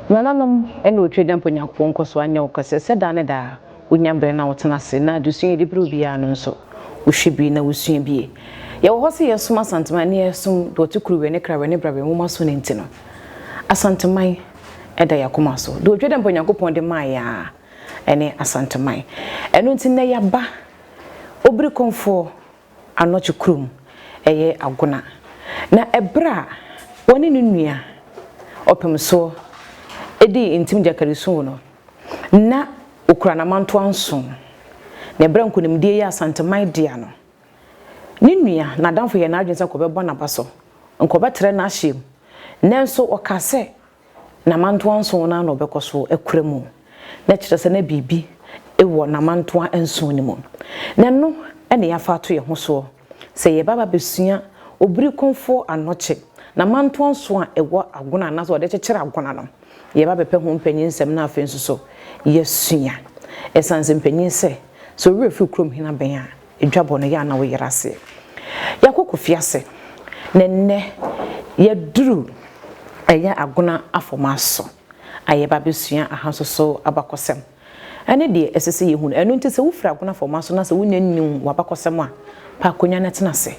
Nananom ne Otwedeɛmpo Nyankopɔn nkɔ so anyɛ wo kɛse sɛ daa ne daa wonya berɛ na wotena ase na adesua a yɛde brɛ obiara no nso wohwɛ bi na wosua bi. Yɛwɔ hɔ sɛ yɛsom Asanteman ne yɛsom deɛ ɔte kuruwɛ ne krawɛ ne brawɛ nwoma so no nti no, Asanteman da yɛn akoma so. Deɛ Otwedeɛmpo Nyankopɔn de maa yɛn ara ne Asanteman. Ɛno nti nnɛ yɛaba Obirikɔmfoɔ Anɔkye kurom, ɛyɛ Agona. Na ɛberɛ a ɔne ne nua Ɔpemsoɔ dii ntim gyakarisoo no, na ɔkura n'amantoa nson. Na ɛberɛ a nkonimdie yɛ Asanteman dea no, ne nua, n'adamfo yɛɛ n'adwene sɛ nka ɔbɛbɔ n'aba so, nka ɔbɛtrɛ n'ahyeɛ mu. Nanso ɔkaa sɛ N'amantoa nson no ara na ɔbɛkɔ so akura mu. Na kyerɛ sɛ na biribi wɔ n'amantoa nson no mu. Na ɛno na yɛafa ato yɛn ho soɔ sɛ yɛreba abɛsua Obirikɔmfoɔ Anɔkye, n'amantoa nson a ɛwɔ agona anaasɛ ɔde kyekyere agona no. Yɛreba abɛpɛ ho mpanyinsɛm na afei nso so yɛasua. Ɛsiane sɛ mpanyin sɛ, sɛ wo werɛ firi kurom hene abɛn a, Dwabɔ no yɛ a na woyera aseɛ. Yɛakɔ Kofi ase na nnɛ yɛaduru ɛyɛ Agona Afɔmaso a yɛreba abɛsua aha nso so abakɔsɛm ɛne deɛ ɛsɛ sɛ yɛhunu. Ɛno nti sɛ wofiri Agona Afɔmaso na sɛ wonnya nnim w'abakɔsɛm a, pa akonnwa na tena ase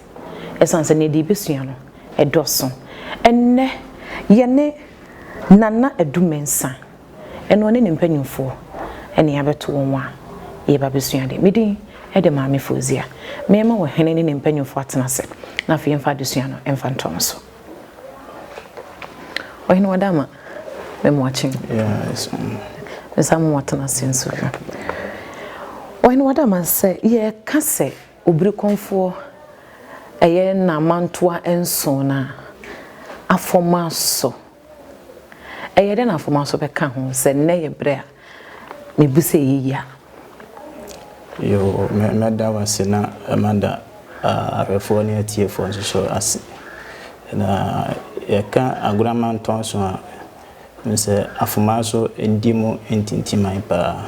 ɛsiane sɛ nea yɛde rebɛsua no ɛdɔɔso. Ɛnnɛ yɛne Nana Adu Mensah Ɛno ɔne ne mpanyimfoɔ ne abɛto wɔn a yɛreba abɛsua adeɛ. Me din de Maame Fauzia. Merema ɔhene ne ne mpanyimfoɔ atena ase na afei yɛmfa adesua no mfa ntoa mo so. Ɔhene Wadama, me mo akye. Mesan mo atena ase nso bio. Ɔhene Wadama, sɛ yɛka sɛ Obirikɔmfoɔ ɛyɛ n'amantoa nson no a, afɔma so. Ɛyɛ dɛn na mfomso bɛka ho sɛ nnɛ yɛ bere a mibu sɛ ɛyɛ yie a? Yoo, mɛda wo ase na mada ahwɛfoɔ ne atiefoɔ nso so ase. Na yɛka Agorama ntɔnso a, wohu sɛ Afoma nso di mu ntintiman paa.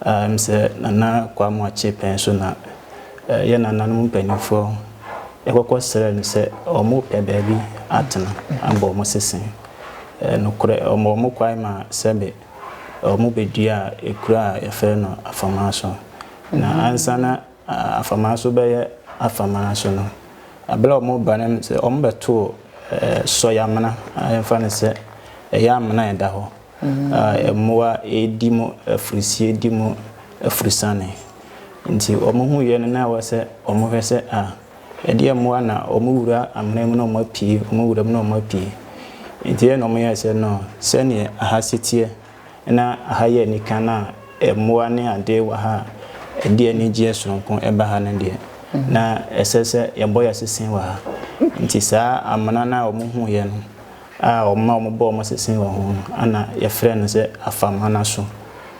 Ɛm sɛ Nana Kwame Akyee pɛn so na yɛ nananom mpanimfoɔ kɔkɔ srɛɛ no sɛ wɔpɛ baabi atena abɔ wɔn sese. Nokorɛ, wɔmaa wɔn kwan ma sɛbe wɔbɛduaa ekuro a yɛfrɛ no Afamaso. Na ansa na Afamaso bɛyɛ Afamaso no, berɛ a wɔreba no, sɛ wɔbɛtoo sɔyamena a yɛmfa no sɛ ɛyɛ amena a ɛda hɔ. a mmoa redi mu afirisie di mu afurusane. Nti wɔhuiɛ no na ɛwɔ sɛ wɔhwɛ sɛ a ɛdeɛ mmoa na wɔwura amena mu na wɔapue, wɔwura mu na wɔapue. Nti ɛna wɔyɛɛ sɛ no sɛdeɛ aha si teɛ na aha yɛ anika no a mmoa ne adeɛ wɔ ha a ɛde anigyeɛ sononko ba ha no deɛ, na ɛsɛ sɛ yɛbɔ yɛn asese wɔ ha. Nti saa amena no a wɔhuiɛ no, a wɔma wɔbɔ wɔn asese wɔ ho no, ana yɛfrɛ no sɛ Afamanaso.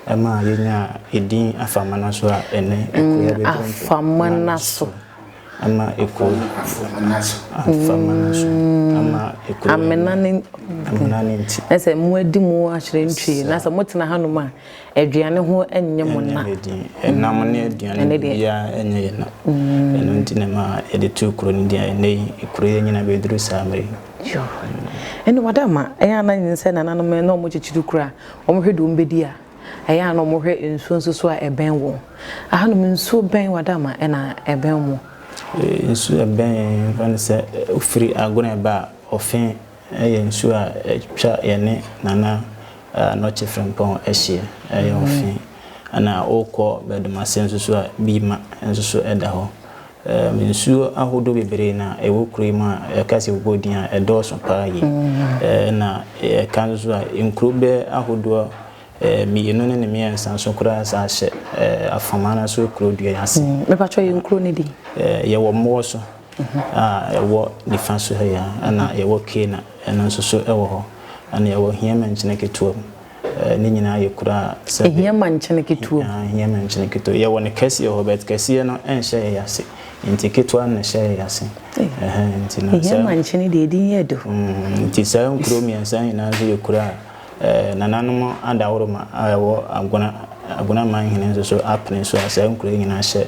Ɛma yɛnyaa edin Afamanaso a ɛnnɛ ekuro yɛ bɛduru mpo. Afamanaso. Ama ekuro. Afamanaso. Afamanaso. Ama ekuro. Amena ne. Amena ne nti. Na sɛ mo adi mo ahyerɛ ntwie na sɛ mo tena hanom a Aduane ho nyɛ mo na. Ɛnyɛ din. Ɛnam ne aduane biara nyɛ yɛn na. Ɛno nti na ɛma yɛde too kuro no din a ɛnnɛ yi kuro yi anyini abɛduru saa mmerɛ yi. Yoo. Ɛnna wada ma ɛyɛ a na nyinsɛn nananom na wɔkyekyere kuro a wɔhwɛ deɛ wɔbɛdi a ɛyɛ a na wɔhwɛ nsuo nso so a ɛbɛn wɔn. Ahanom nsuo bɛn wada ma ɛna ɛbɛn mo? Nsuo ɛbɛn yɛn mfa no sɛ wofiri Agona ɛba a Ɔfe yɛ nsuo a ɛtwa yɛne Nana Anɔkye Frimpong hyeɛ, ɛyɛ ɔfe. Ɛna wokɔ Bɛdomase nso so a, Bima nso so da hɔ. Nsuo ahodoɔ bebree na ɛwɔ kuro yi mu a yɛka sɛ yɛbobɔ din a ɛdɔɔso paa yie. Ɛna yɛka nso a nkuro bɛ ahodoɔ mmienu ne ne mmiɛnsa nso koraa san hyɛ Afamana so kuro dua yi ase. Mepakyɛ yɛn nkuro no din? Yɛwɔ Mmoɔso a ɛwɔ nifa so ha yi a, ɛna yɛwɔ Kena ɛno nso so ɛwɔ hɔ, ɛna yɛwɔ Hiama Nkyene Ketewa mu. Ne nyinaa yɛ kuro a sɛbe. Ehia ma nkyene ketewa mu. Ehia ma nkyene ketewa. Yɛwɔ ne kɛseɛ wɔ hɔ but kɛseɛ no ɛnhyɛ yɛn ase. Nti ketewa no na ɛhyɛ yɛn ase. Nti no Ehia ma nkyene deɛ edin yɛ dɛ. Nti saa nkuro mmiɛnsa nyinaa nso yɛ kuro a nananom adaworoma a ɛwɔ Agona, Agona Manhene nso so apene so a saa nkuro yi nyinaa hyɛ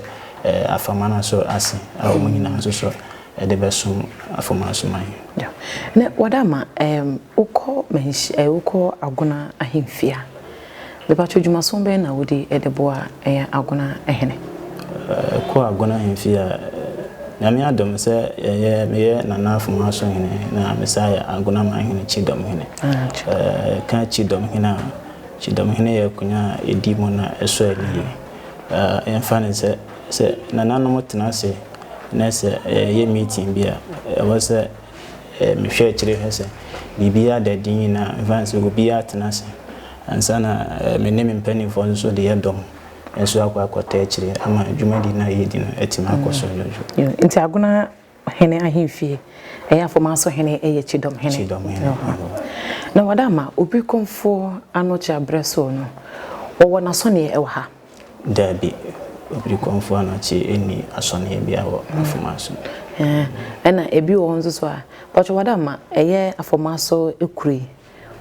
Afamana so ase a wɔn nyinaa nso so de bɛsom Afomasoman. Yeah. Na Wadama, um, wokɔ manhy eh, wokɔ Agona ahemfie a, mepakyɛ dwumaso bɛn na wodi de boa ɛyɛ Agona hene? Kɔ Agona ahemfie a, Nyame adom sɛ yɛyɛ meyɛ Nana Afomaso hene na mesan yɛ Agona manhene Kyidɔm hene. Ah, Yɛka Kyidɔm hene a, Kyidɔm hene yɛ akonnwa a ɛdi mu na ɛsɔ ani yie. Yɛmfa no sɛ, sɛ nananom tena ase na sɛ yɛyɛ meeting bi a, ɛwɔ sɛ mehwɛ akyire hwɛ sɛ biribiara da din na mfa no sɛ obiara tena ase ansa na me ne me mpanimfoɔ nso de yɛ dɔm nso akɔ akɔta akyire ama dwumadi no a yɛredi no atumi akɔ so dwodwo. Nti Agona hene ahemfie, ɛyɛ Afomaso hene yɛ Kyidɔm hene. Kyidɔm hene. Na wɔda ama obi kɔmfoɔ ano kyɛ abrɛ so no, wɔwɔ n'asɔneɛ wɔ ha? Daabi, obi kɔmfoɔ ano kye nni asɔneɛ biara wɔ Afomaso. Ɛna ebi wɔ hɔ nso so a, pakyɛ wɔda ama ɛyɛ Afomaso kuro yi,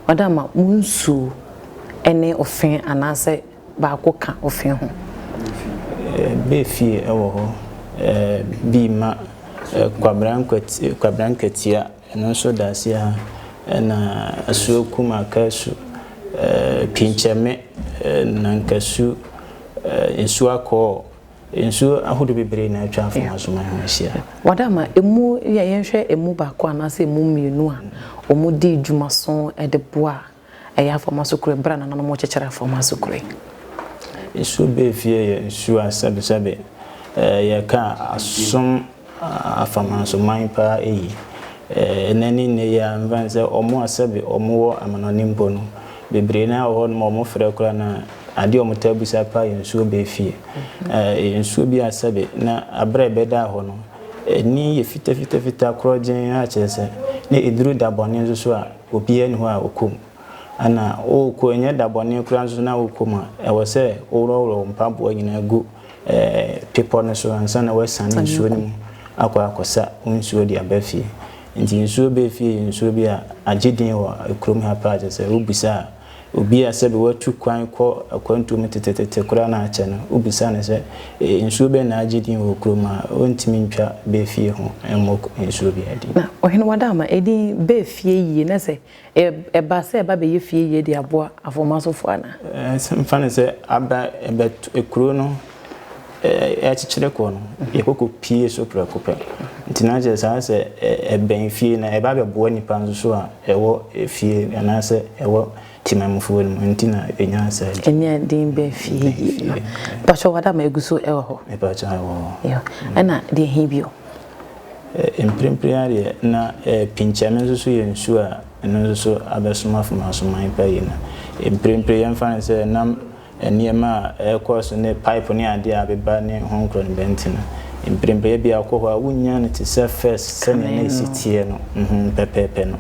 Ɔda ma mo nsuo ne ɔfe anaasɛ baako ka ɔfe ho. Bɛ fie wɔ hɔ bi ma Kwabena Nkwatia, ɛno nso da aseɛ ha, ɛna Asuo Kum Akasu, Pinkyɛme, Nankasu, Nsuo Akɔɔ. Nsuo ahodoɔ bebree na atwa Afomasoman ho ahyia. Wada ma emu yɛ yɛnhwɛ emu baako anaasɛ emu mmienu a wɔdi dwumaso de boa ɛyɛ Afomaso kuro berɛ a nananom rekyekyere Afomaso kuro yi. Nsuo Beefie yɛ nsuo a sɛbesɛbe yɛka a asom Afamansoman paa eyi. Ɛnnɛ ne nnɛ yi ara mfa no sɛ wɔn a sɛbe wɔwɔ amanɔne mpo no, bebree no ara wɔ hɔnom a wɔfrɛ koraa no a, adeɛ a wɔtaa bisa paa yɛ nsuo bɛɛ fie. Ɛyɛ nsuo bi a sɛbe na aberɛ a ɛbɛdaa hɔ no, ani yɛ fitafitafita korɔgyenn a kyerɛ sɛ na ɛduru da bɔne nso so a, obiara nni hɔ a ɔkɔ mu. Ɛna wokɔ, ɛnyɛ da bɔne koraa nso na wokɔ mu a, ɛwɔ sɛ worɔworɔ wo mpaboa nyinaa gu bepɔ no so ansa na woasiane nsuo no mu akɔ akɔsa wo nsuo de aba fie. Nti nsuo bɛɛ fie yɛ nsuo bi a agye din wɔ kurom ha paa kyerɛ sɛ wobisa a, obi a sɛbe watu kwan kɔ akwantuo mu tetetete koraa na akyɛ no, wobisa no sɛ nsuo bɛn na agye din wɔ kurom ha a, ɔntumi ntwa bɛɛ fie ho mmɔ nsuo biara din. Na Ɔhene Wadaama, edin bɛɛ fie yie na sɛ Ɛba sɛ ɛba bɛyɛ fie yie de aboa afɔmasofoɔ anaa? Mfa no sɛ aba ɛbɛto kuro no ɛkyekyere kɔ no, yɛkɔ kɔ pie so prɛko pɛ. Nti na kyerɛ saa sɛ ɛbɛn fie na ɛba bɛboa nipa nso so a ɛwɔ fie anaasɛ ɛwɔ temamufoɔ no mu nti na ɛnya saa din. Ɛnya din bɛn fie yie no. Mpakyɛ wada ma egu so ɛwɔ hɔ? Mepakyɛ ɛwɔ hɔ. Ɛna deɛ he bio? Mprempren ara deɛ, na pinkyɛme nso so yɛ nsuo a ɛno nso so abɛsom afomasoman pa yi no. Mprempren yɛmfa no sɛ ɛnam nneɛma a ɛrekɔ so ne pipe ne adeɛ a abeba ne ho nkorɔ no bɛ nti no, mprempren ebia wokɔ hɔ a wonnya no te sɛ first sɛdeɛ na ɛsi teɛ no pɛpɛɛpɛ no,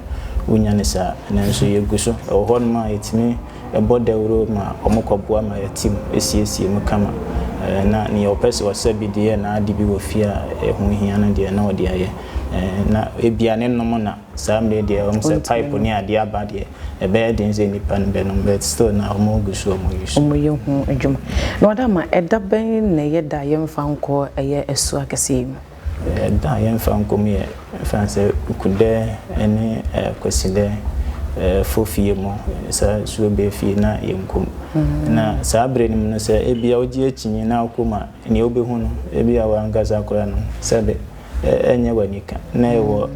wonnya no saa. Nanso yɛgu so. Ɛwɔ hɔnom a yɛtumi bɔ dawuro ma wɔkɔboa ma yɛte mu siesie mu kama, na nea ɔpɛ sɛ ɔsɛ bi de yɛ n'ade bi wɔ fie a ɛho hia no deɛ na ɔde ayɛ. Na ebia ne nom na saa mmerɛ yi deɛ wɔn sɛ pipe ne adeɛ aba deɛ ɛbɛyɛ den sɛ nnipa no bɛnom but still na wɔn gu so wɔn use. Wɔyɛ ho adwuma. Na ɔda ma ɛda bɛn na ɛyɛ da a yɛmfa nkɔ ɛyɛ asuo akɛseɛ yi mu? Da a yɛmfa nkɔ mu yɛ mfa no sɛ Kudɛ ne Kwasidɛ fofie mu, saa nsuo bɛ fie na yɛnkɔ mu. Na saa berɛ no mu no sɛ ebia wogye akyinnye na wokɔ mu a, nea wobɛhu no ebia w'ankasa koraa no sɛbe ɛnyɛ w'anika. Na ɛwɔ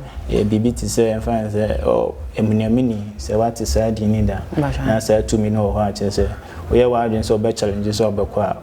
biribi te sɛ mfa no sɛ amuniamuni, sɛ woate saa din no da na saa tumi no wɔ hɔ a kyerɛ sɛ woyɛ w'adwene sɛ wobɛ challenge sɛ wobɛkɔ a,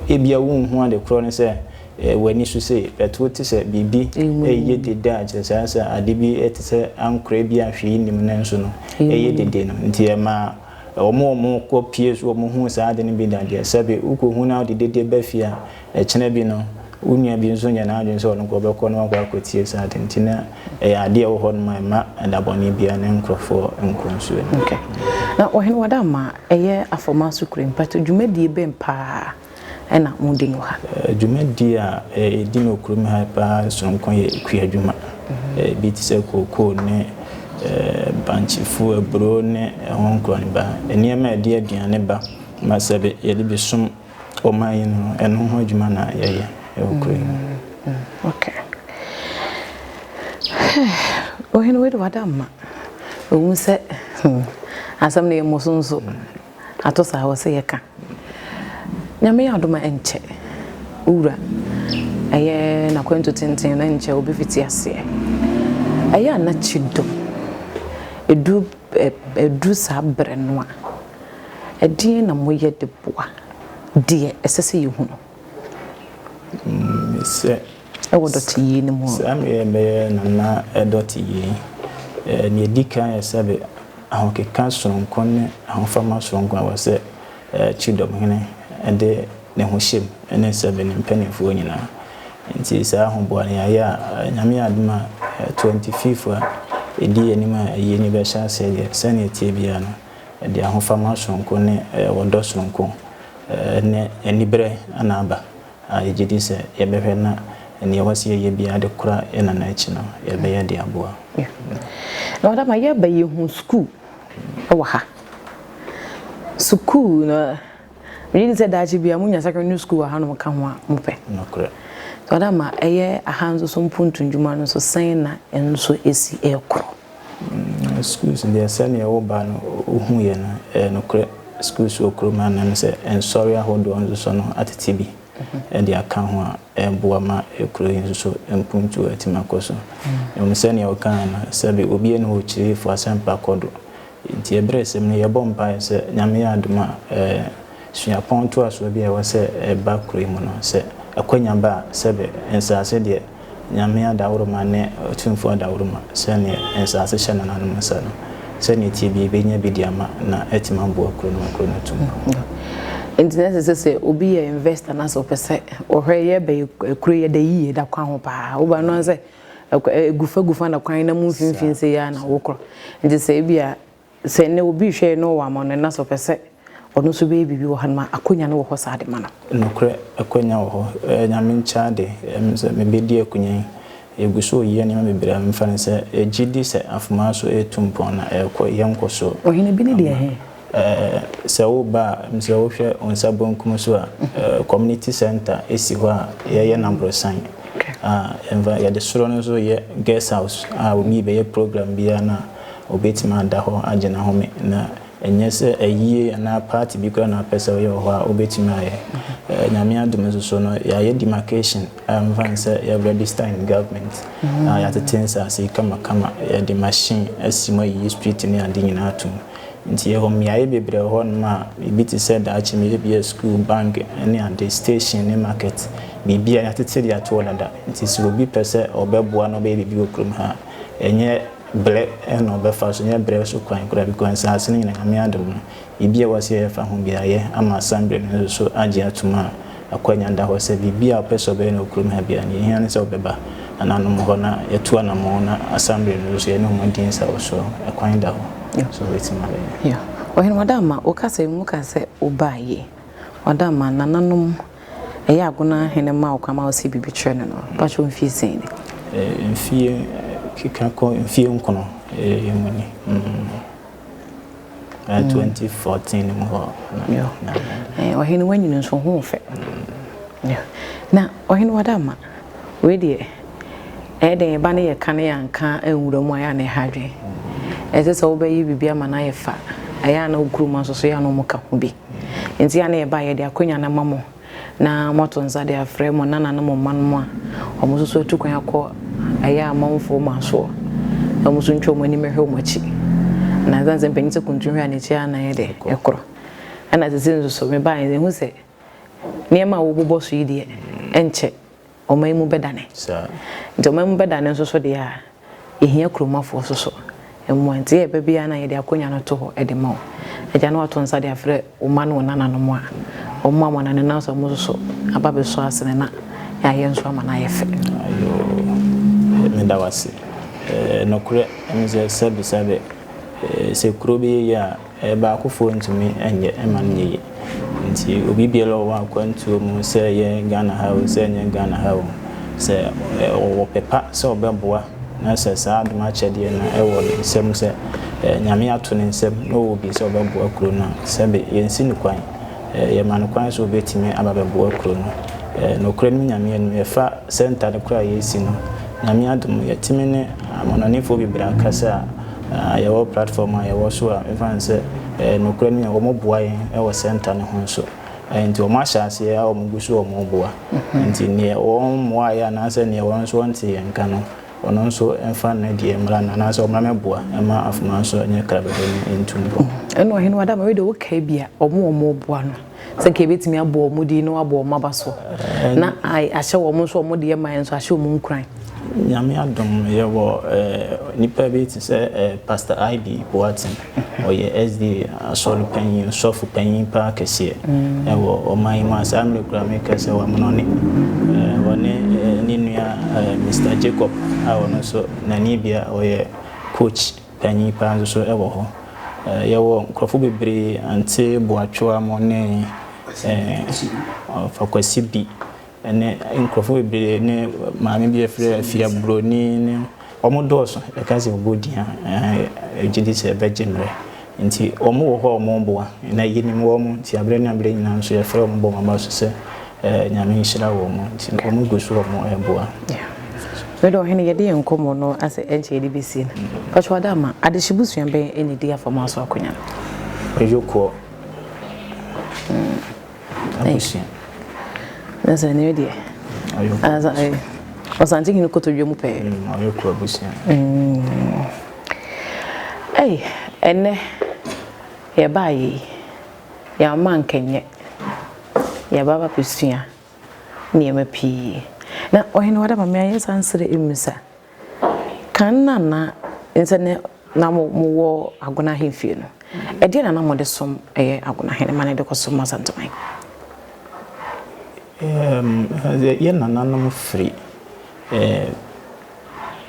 ebia wonhu ade korɔ no sɛ. w'ani so sei, but wote sɛ biribi reyɛ dede a, kyerɛ sɛ asɛ ade bi te sɛ ankorɛ bi a hwee nnim nanso no ɛyɛ dede no. Nti ɛmaa wɔn a wɔkɔ pie so wɔhuu saa ade no bi da deɛ, sɛbe wokɔhu na wode dede ba fie a, ɛkyena bi no wo nua bi nso nyɛ n'adwene sɛ ɔno nko ɔbɛkɔ na wakɔ akɔtie saa ade no. Nti na ɛyɛ adeɛ a ɛwɔ hɔnom a ɛma ɛda bɔne biara ne nkurɔfoɔ nkɔ nsuo no mu. Okay. Na Ɔhene Wadama, ɛyɛ Afɔmaso kuro mpatɔ dwumadie bɛn paa na modi no ha? Dwumadie a yɛdi no wɔ kurom ha paa sononko yɛ kuadwuma. Ebi te sɛ kookoo ne bankyefuo, aburo ne ɛho nkorɔneba. Nneɛma a ɛde aduane ba ma sɛbe yɛde bi som ɔman yi no, ɛno ho adwuma na yɛyɛ wɔ kuro yi mu. Okay. Ɔhene wei de wada mma. Ɛwom sɛ asɛm no yɛ mmɔso nso. Ato saa wɔ sɛ yɛka. Nyame yɛ adom a ɛnkyɛ wo wura ɛyɛ n'akwantu tenten no ɛnkyɛ ɔbɛfiti aseɛ. Ɛyɛ a na kyidom ɛduru ɛduru saa berɛ no a ɛdeɛn na moyɛ de boa deɛ ɛsɛ sɛ yɛhu no? Sɛ Ɛwɔ dɔteyie no mu. Saa mmerɛ bɛyɛ Nana dɔteyie. Deɛ ɛdi kan yɛ sɛbe ahokeka sononko ne ahofama sononko a ɛwɔ sɛ Kyidɔmhene de ne ho hyɛ mu ne sɛbe ne mpanimfoɔ nyinaa. Nti saa ahoboa no yɛayɛ a, Nyame yɛ adom a 25 a ɛdi yɛn anim a ayie no bɛhyɛ aseɛ deɛ, sɛdeɛ ɛteɛ biara no, ɛde ahofama sononko ne ɔdɔ sononko ne aniberɛ na aba. A Yegye di sɛ yɛbɛhwɛ na nea ɛwɔ sɛ yɛyɛ biara de kora yɛn nana akyi no, yɛbɛyɛ de aboa. Yeah. Na ɔda ma yɛba yɛhu sukuu wɔ ha. Sukuu no, megye di sɛ daakye biara monya secondary school wɔ hanom ka ho a mopɛ. Nokorɛ. So ɔda ma ɛyɛ aha nso so mpontu ndwuma no nso sɛn na ɛno nso ɛsi ɛrekorɔ? Schools deɛ sɛdeɛ wo ba no wohu yɛ no ɛyɛ nokorɛ schools wɔ kurom ha nam sɛ nsɔre ahodoɔ nso so no atete bi de aka ho a ɛboa ma kuro yi nso so mpuntuo atumi akɔ so. Mmom sɛdeɛ wokaeɛ no sɛbe obi ɛni hɔ ɔkyiri fo asɛmpa kɔ do nti ɛberɛ sɛm no yɛbɔ mpaeɛ sɛ Nyame yɛ adom a suapɔn ntoasoɔ bi a ɛwɔ sɛ ɛba kuro yi mu no sɛ akwanya ba a sɛbe nsaase deɛ Nyame adaworoma ne Otumfoɔ adaworoma, sɛdeɛ nsaase hyɛ nananom nsa no, sɛdeɛ ɛteɛ biara yɛbɛnya bi de ama na atumi aboa kuro no ma kuro no atu mpɔn. Nti na ɛsɛ sɛ sɛ obi yɛ investor na sɛ ɔpɛ sɛ ɔhwɛ yɛ bɛ kuro yɛ da yie da kwan ho paa woba no sɛ gufa gufa na kwan na mu mfimfini sɛ yɛ na wokorɔ nti sɛ ebi a Sɛ nnɛ obi rehwɛ yɛn na ɔwɔ amannɔne na sɛ ɔpɛ sɛ ɔno nso bɛyɛ biribi wɔ hanom a, akwanya no wɔ hɔ saa de ma no. Nokorɛ, akwanya wɔ hɔ. Ɛyɛ Nyame nkyɛn ade. Ɛm sɛ mebɛdi akonya yi, yɛgu so reyɛ nneɛma bebree a memfa no sɛ yɛgye di sɛ Afomaa so retu mpɔn na ɛrekɔ, yɛnkɔ so Ɔhene bi ne deɛ he? Ɛɛ, sɛ woba a, ɛm sɛ wohwɛ wo nsa bonkum so a, ɛɛ, community centre si hɔ a yɛyɛ no aborosan. A yɛmfa, yɛde soro no nso yɛ guest house a obi rebɛyɛ program biara no a, Obetumi ada hɔ agye n'ahome, na ɛnyɛ sɛ ayie anaa party bi koraa na wopɛ sɛ woyɛ wɔ hɔ a, wobetumi ayɛ. Nyame adom nso so no, yɛayɛ demarcation a ɛmfa no sɛ yɛ register in government a yɛatete nsaase yi kamakama, yɛde machine asi mu ayiyi street ne ade nyinaa atom. Nti yɛwɔ mmeaeɛ bebree wɔ hɔnom a ebi te sɛ daakye no ebia school, bank ne ade, station ne market, biribiara yɛatete de ato hɔ dada. Nti sɛ obi pɛ sɛ ɔbɛboa na ɔbɛyɛ biribi wɔ kurom ha a, ɛnyɛ Brɛ na ɔbɛfa so, nyɛ brɛ so kwan koraa because nsaase no nyina Nyame adom no, biribi a ɛwɔ sɛ yɛfa ho biara yɛ ama assembly no nso so agye atom a akwanya da hɔ sɛ biribi a ɔpɛ sɛ ɔbɛyɛ no wɔ kurom ha biara no, deɛ ɛhia ne sɛ ɔbɛba nananom hɔ na yɛatu anamɔn na assembly no nso so yɛne wɔn adi nsawɔsoɔ, ɛkwan da hɔ sɛ wɔbɛtumi abɛyɛ. Yeah. Ɔhene Wadama, wo kasa yi mu woka sɛ wobaa yie. Wadama, nananom Ɛyɛ agona hene ma wo kwan ma wo se biribi kyerɛ no no, mpakyɛw mfie sɛn ni? Mfie keka kɔ mfie nkono mu ni. 2014 mu hɔ. Ɔhene wanyini nso ho fɛ. Na ɔhene wada ama wei deɛ ɛyɛ dɛn ɛba ne yɛ ka ne yɛ anka nwura mu a ɛyɛ a na ɛha adwene. Ɛsɛ sɛ wobɛyɛ biribi ama no ayɛ fa. Ɛyɛ a na wo kurom nso so yɛ a na wɔka ho bi. Enti a na yɛba a, yɛde akwanya no ma mo na moato nsa de afrɛ mo nana ne mo mma nom a wɔn nso so atu kwan akɔ ɛyɛ amanfoɔ mu asoɔ na wɔn nso ntwa wɔn ani mmɛhwɛ wɔn akyi. Na ɛsiane sɛ mpanyin sɛ kuntun hwɛ a n'akyi ara na ɛyɛ dɛ ɛkorɔ. Ɛna sese nso so mebaeɛ ehu sɛ nneɛma a wɔbobɔ so yi deɛ ɛnkyɛ. ɔman mu bɛdane. Nti ɔman mu bɛdane nso so deɛ a, yɛhia kuromafoɔ nso so mmoa. Nti yɛba biara na yɛde akonnwa no to hɔ de ma wo. Agya na wato nsa de afrɛ wo mma ne wo nananom a, wɔn ama no na sɛ wɔn nso so aba bɛsɔ asene na yɛayɛ nso ama no ayɛ fɛ. Ayoo, meda wo ase. Nokorɛ ne sɛ sɛbesɛbe, sɛ kuro bɛyɛ yie a, Baakofoɔ ntumi nyɛ mma no nyɛ yie. Nti obi biara a ɔwɔ akwantuo mu sɛ ɛyɛ Ghana ha o, sɛ ɛnyɛ Ghana ha o, sɛ ɔwɔ pɛ pa sɛ ɔbɛboa na sɛ saa adom akyɛdeɛ no wɔ ne nsam sɛ Nyame ato ne nsam na ɔwɔ bi sɛ ɔbɛboa kuro no a, sɛbe yɛnsi no kwan. Yɛma no kwan sɛ ɔbɛtumi aba abɛboa kuro no. Nokorɛ no Nyame anim, yɛfa center no koraa a yɛresi no, Nyame adom yɛatumi ne amanɔnefoɔ bebree akasa a yɛwɔ platform a yɛwɔ so a mefa no sɛ nokorɛ no Nyame wɔboa yɛn wɔ center no ho nso. Nti wɔn ahyɛ aseɛ a wɔn gu so wɔn boa. Nti neɛ wɔn mmoaeɛ anaasɛ neɛ wɔn nso wɔnte yɛn nka no, ɔno nso mfa ne deɛ mmra no anaasɛ ɔmmra mmɛboa mma afoma nso nyɛ krabɛhwɛ no ntu mpɔn. Ɛna ɔhene Wadama wei deɛ wokae bi a wɔn a wɔboa no sɛ nka yɛbɛtumi abɔ wɔn din na wɔabɔ wɔn aba so na ahyɛ wɔn nso wɔn deɛ man nso ahyɛ wɔn nkuran. Nyame adom yɛwɔ nipa bi te sɛ Pastor IB Boateng. Ɔyɛ SDA asɔre panyin, sɔfo panyin paa kɛseɛ wɔ ɔman yi mu a saa mmerɛ koraa meka sɛ wamonɔne. Ɔne ne nua Mister Jacob a ɔno nso Namibia ɔyɛ coach panyin paa nso so wɔ hɔ. Yɛwɔ nkurɔfo bebree, Ante Boatwoa mo ne Ɔfa Kwasi Bi ne nkurɔfo bebree ne maame bi a yɛfrɛ Afia Buroni ne wɔn dɔɔso. Yɛka sɛ wɔbɔ din a, ɛgye di sɛ ɛbɛgye mmerɛ. Nti wɔn wɔ hɔ a wɔboa, na yɛnim wɔn nti aberɛ ne aberɛ nyinaa nso yɛfrɛ wɔn bɔ wɔn aba so sɛ Nyame nhyira wɔn. Nti wɔn gu so wɔn boa. Wei deɛ ɔhene yɛde yɛn nkɔmmɔ no asɛ ɛnkyɛ yɛde bɛsie no. Pacho Adama, adehye busua bɛn ɛna ɛdi afam aso akonya no? Oyokoɔ abusua. Na sɛ ne deɛ. Ɔsante hene kotodwe mu pɛɛ. Oyokoɔ abusua. Ɛy, ɛnɛ yɛbaa yei, yɛama nkɛnyɛ, yɛba ba bɛsua nneɛma pii. Na ɔhene Wadama me ayɛ saa nsrɛ mmisa. Kan na na nsɛ ne na mo mowɔ Agona ahemfie no, ɛdeɛn na na mode som ɛyɛ Agona hene ma no de kɔsom Asanteman? Yɛn nananom firi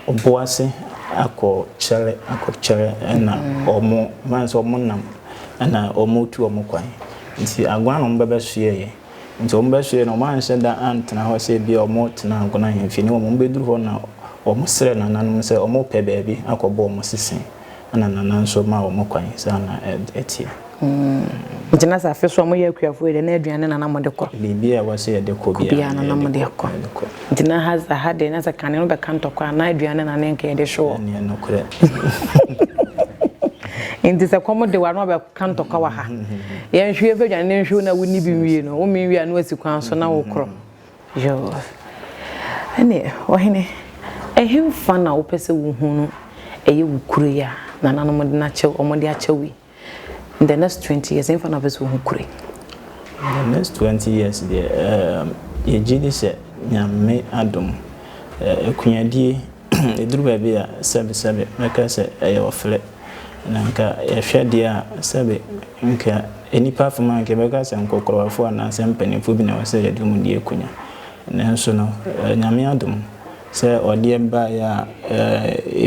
Obuasi akɔ kyɛrɛ akɔ kyɛrɛ ɛna wɔn man sɛ wɔn nam ɛna wɔn tu wɔn kwan nti Agona na wɔn bɛbɛsoɛ yɛ. Nti wɔn bɛsoɛ no, wɔn anhyɛ da antena hɔ sɛ ebia wɔn retena Agona ahemfie, na mmom wɔn bɛduru hɔ na wɔn srɛ nananom sɛ wɔn repɛ baabi akɔbɔ wɔn sese, ɛna nana nso maa wɔn kwan, saa na ɛteɛ. Nti na sɛ afe so a moyɛ akuafoɔ yi deɛ na aduane na na mode kɔ? Biribi a ɛwɔ sɛ yɛde kɔ biara na na mode kɔ. Nti na ha ha deɛ na sɛ kane no bɛka ntɔkwa a na aduane na ne nka yɛde hwe wɔ. Ɛneɛ nokorɛ. Nti sɛ kɔm de wa na wabɛka ntɔkwa wɔ ha. Yɛnhwe yɛmfa aduane no nhwe na wonni bi nwie no, women wie a na wasi kwan so na wokorɔ. Yoo. Ɛneɛ ɔhene, ɛhemfa na wopɛ sɛ wohunu ɛyɛ wo kuro yi a nananom de no akyɛ wɔn de akyɛ wo yi? In the next 20 years, ɛhemfa na wopɛ sɛ wohu kuro yi? In the next 20 years deɛ, yɛgye di sɛ Nyame adom, akuadie Ɛduru baabi a, sɛbesɛbe, mɛka sɛ ɛyɛ ɔfrɛ. Na nka yɛhwɛ deɛ a, sɛbe, nka nnipa fam a, nka yɛbɛka sɛ nkɔkorɔwafoɔ anaasɛ mpanimfoɔ bi na ɛwɔ sɛ yɛde wɔn di akonnwa. Nanso no, Nyame adom, sɛ ɔdeɛ baeɛ a,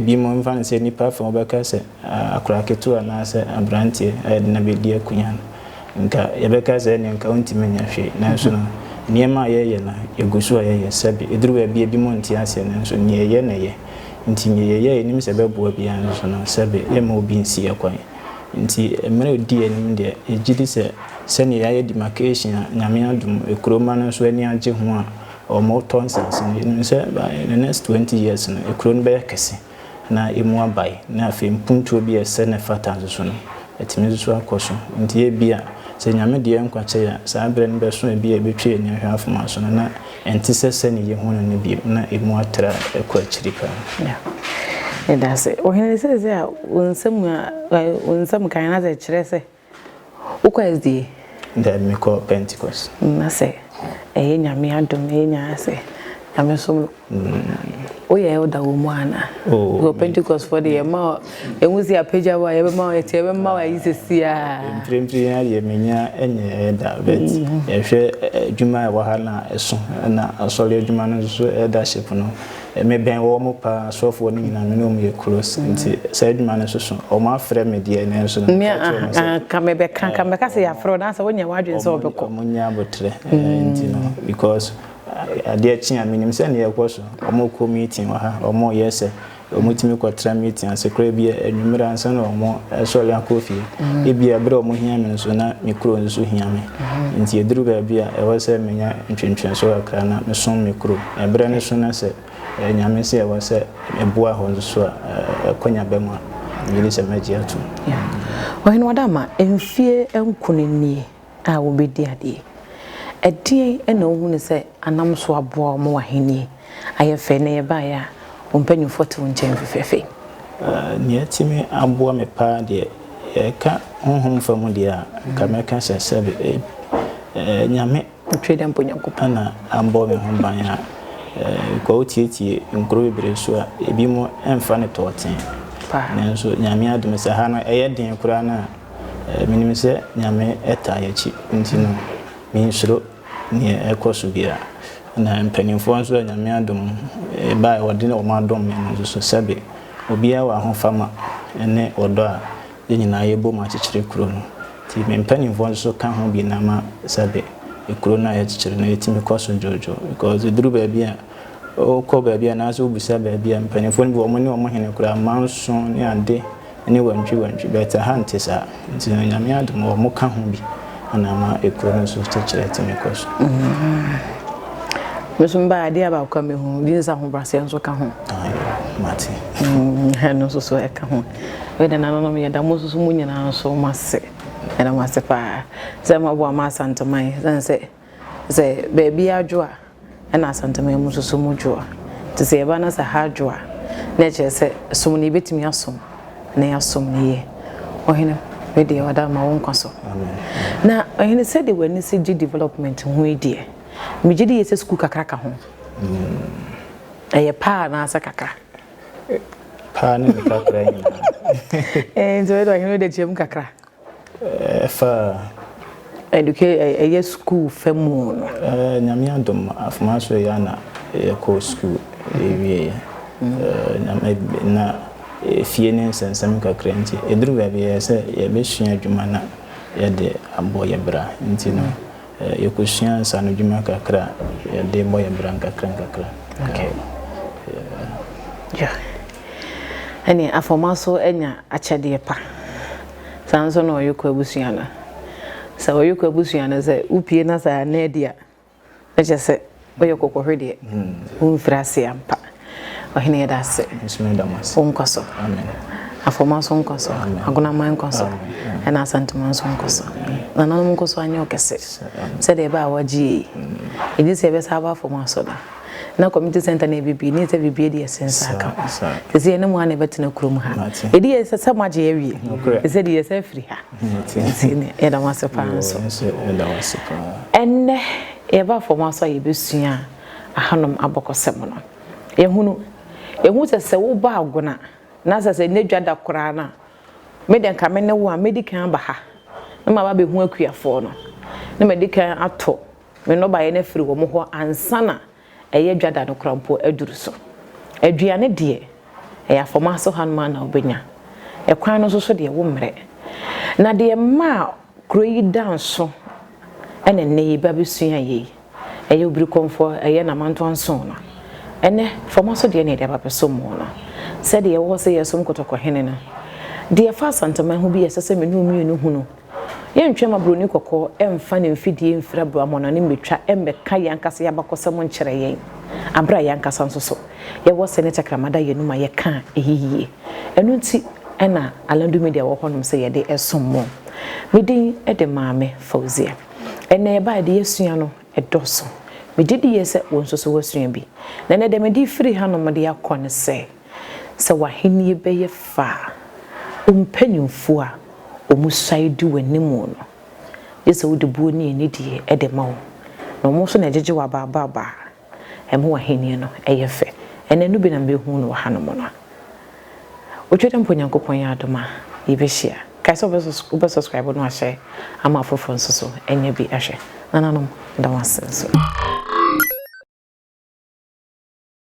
ebinom mfa no sɛ nnipa fam wɔbɛka sɛ akwadaa ketewa anaasɛ aberanteɛ a yɛde no abɛdi akonnwa no. Nka yɛbɛka sɛ ɛnneɛ nka wontumi nyɛ hwee, nanso no, nneɛma a yɛyɛ no, yɛgu so a yɛyɛ. Sɛbe, ɛduru baabi a ebinom nte aseɛ, nanso nea yɛyɛ na ɛyɛ. Nti nea yɛyɛ a yɛnim sɛ ɛbɛboa biara nso no, sɛbe, yɛmma obi nsi yɛn kwan. Nti mmerɛ a ɛdi anim deɛ, yɛgye di sɛ sɛdeɛ yɛayɛ demarcation a Nyame adom, kuro mma no nso ani agye ho a wɔtɔ nsase no, yɛnim sɛ by the next 20 years no, kuro no bɛyɛ kɛse. na emu abae, na afei mpuntuo bi a ɛsɛ na ɛfata nso so no, atumi nso so akɔ so. Nti ebia, sɛ Nyame de yɛn nkwa kyɛ yɛn a, saa berɛ no bɛso a ebia yɛbɛtwa yɛn ani ahwɛ afoma so no, na ɛnte sɛ sɛdeɛ yɛhu no no bio, na emu atra kɔ akyiri paa. Yeah. Meda ase. Ɔhene, seesei a wo nsam a, wo nsam kan na sɛ kyerɛ sɛ Wokɔ SDA? Daabi, mekɔ Pentecost. Na sɛ ɛyɛ Nyame adom na yɛnya sɛ Nyamesom no. Woyɛ elder wɔ mu ana? Oh, Wɔ Pentecost fo de yɛma ɛhu sɛ apagya wo a yɛbɛma wo yɛte yɛbɛma wo ayi sɛsi a. Mprempren ara deɛ menya nyɛ elder but yɛhwɛ adwuma a ɛwɔ ha no a ɛso na asɔre adwuma no nso so eldership no mebɛn wɔn paa asɔfoɔ no nyinaa me ne wɔn yɛ close nti saa adwuma no nso so wɔn afrɛ me deɛ nanso no meka kyerɛ wɔn sɛ ka mebɛka ka mebɛka sɛ yɛafrɛ wo na sɛ wonya w'adwene sɛ wɔbɛkɔ. Wɔn nyɛ abotrɛ nti no because Adeɛ kye a, menim sɛ neɛ ɛkɔ so. Wɔkɔ meeting wɔ ha, wɔyɛ sɛ wɔtumi kɔtra meeting ase koraa ebia anwummerɛ ansa na wɔasɔre akɔ fie. Ebia berɛ a wɔhia me nso na me kuro nso hia me. Nti ɛduru baabi a ɛwɔ sɛ menya ntwentwɛnsoɔ kakra na mesom me kuro. Ɛberɛ no so na sɛ Nyame sɛ ɛwɔ sɛ meboa hɔ nso so a, akwanya ba mu a, megye di sɛ mɛgye atom. Ɔhene Wadama, mfie nkono nie a wobedi adeɛ. Ɛdeɛn na wohunu sɛ anam so aboa wo ma w'ahennie ayɛ fɛ na yɛbaeɛ a wo mpanimfoɔ te wo nkyɛn fɛfɛɛfɛ yi? Nea atumi aboa me paa deɛ, yɛka honhom fa mu deɛ a, nka mɛka sɛ sɛbe Nyame na abɔ me ho ban a, kɔ wotietie nkuro bebree so a, ebinom mfa no tɔɔtee. Nanso Nyame adom sɛ ha no ɛyɛ den koraa no a, Menim sɛ Nyame taa yɛakyi nti no mensuro neɛ ɛkɔ so biara. Na mpaninfoɔ nso a Nyame adom baeɛ wɔde wɔn adom me no nso so sɛbe obiara wɔ ahofama ne ɔdɔ a yɛn nyinaa yɛbom akyekyere kuro no. Nti me mpaninfoɔ nso ka ho bi na ama sɛbe kuro no a yɛkyekyere no ɛtumi kɔ so dwoodwoo because ɛduru baabi a wokɔ baabi anaasɛ wobisa baabi a mpaninfoɔ no bi wɔn ne wɔn hene koraa manso ne ade ne wantwi wantwi but ɛha nte saa nti no Nyame adom wɔn ka ho bi na ama ekuro no nso kyekyerɛ tumi kɔ so. Me nso mbaa adeɛ baako a mehu gye sɛ ahobrɛaseɛ nso ka ho. Mate. Ɛno nso so ɛka ho. Wei de nananom yɛda mo nso so mo nyinaa nso mo ase. Yɛda mo ase paa sɛ moaboa ma Asanteman sɛne sɛ sɛ baabi adwo a ɛna Asanteman mu nso so mu dwo a. Nti sɛ yɛba na sɛ ha dwo a, na ɛkyerɛ sɛ som no yɛbɛtumi asom na yɛasom no yie. Ɔhene, wei deɛ wada ma wo nkwa so. Na ɔhene sɛdeɛ w'ani si gye development ho yi deɛ, megye di yie sɛ sukuu kakra ka ho. Ɛyɛ paa anaasɛ kakra? Paa ne ne kakra nyinaa. Nti wei deɛ ɔhene wode kyerɛ mu kakra. Ɛfa. Educa ɛyɛ sukuu fa mu no. Nyame adom Afoma so yɛ a na yɛkɔɔ sukuu yɛwieɛ. Nyame na efie ne nsɛnsɛm kakra nti ɛduru baabi ɛyɛ sɛ yɛbɛsua adwuma na yɛde abɔ yɛ bra nti no yɛkɔsua nsaanodwuma kakra a yɛde bɔ yɛ bra nkakra nkakra. Okay. Yeah. Ɛne Afoma so anya akyɛdeɛ pa. Saa nso na Ɔyoko abusua no. Sɛ Ɔyoko abusua no sɛ wopie na sɛ anna adi a, na kyerɛ sɛ woyɛ kɔkɔhwe deɛ, womfiri ase ampa. Ɔhene yɛda ase. Wo nkɔ so. Afɔma nso nkɔ so. Agonaman nkɔ so. Ɛna Asantuma nso nkɔ so. Nananom nkɔ so anyɛ wo kɛse. Sɛdeɛ ɛbɛ a wagye yi. Ɛgye sɛ yɛbɛsa aba afɔma so no. Na community center na ebibie ne sɛ bibie deɛ ɛsɛ nsa aka ho te sɛ yɛne mu a na ɛbɛtena kurom ha ɛdi yɛ sɛ sɛ moagye awie te sɛ deɛ yɛsɛ afiri ha nti ne yɛda mo ase paa nso ɛnnɛ yɛba fam aso a yɛbɛsua ahanom abɔkɔsɛm no yɛhunu yɛhu sɛ sɛ woba agona na sɛ sɛ ɛnɛ dwa da koraa no a me deɛ nka me ne wo a mɛdi kan aba ha na maba bɛhu akuafoɔ no na madi kan atɔ Me nnɔbaeɛ no afiri wɔn hɔ ansa na ɛyɛ dwa da no koraa mpo aduru so. Aduane deɛ, ɛyɛ afɔma so hanom ara na wobɛnya. Ɛkwan no nso so deɛ, wommrɛ. Na deɛ ɛmaa kuro yi da nso na nnɛ yi ba bɛsua yei, ɛyɛ Obirikɔmfoɔ, ɛyɛ Namantoa nson no. Ɛnnɛ, fɔma so deɛ na yɛde aba bɛsom mo no. Sɛdeɛ ɛwɔ hɔ sɛ yɛsom Kɔtɔkɔhene no, deɛ ɛfa Asanteman ho bi a ɛsɛ sɛ me ne wo mmienu hunu Yɛntwɛn ma Buroni kɔkɔɔ mfa ne mfidie mfiri aburamɔnane mmɛtwa mmɛka yɛn ankasa yɛn abakɔsɛm nkyerɛ yɛn, aberɛ a yɛn ankasa nso so yɛwɔ sɛ ne tɛkrɛma da yɛn anum a yɛka a ɛyɛ yie. Ɛno nti na Alandu Media wɔ hɔnom sɛ yɛde resom mo. Me din de Maame Fauzia. Ɛnnɛ yɛbaeɛ deɛ yɛasua no ɛdɔso. Megye di yie sɛ wo nso so woasua bi. Na ɛnnɛ deɛ mede refiri hanom de akɔ ne sɛ, sɛ w'ahennie bɛyɛ fɛ a, wo mpanimfoɔ a wɔsuae di w'anim no, gye sɛ wode buo ne anidie de ma wɔn, na wɔn nso na ɛgyegye wo abaabaabaa. Ɛma w'ahenni no yɛ fɛ. Ɛnnɛ no bi na mehu no wɔ hanom no. Otwa dɛ mpo Nyankopɔn yɛ adom a, yɛbɛhyia. Kae sɛ wobɛ subscribe na wahyɛ ama afoforɔ nso so anya bi ahwɛ. Nananom, meda mo ase nso.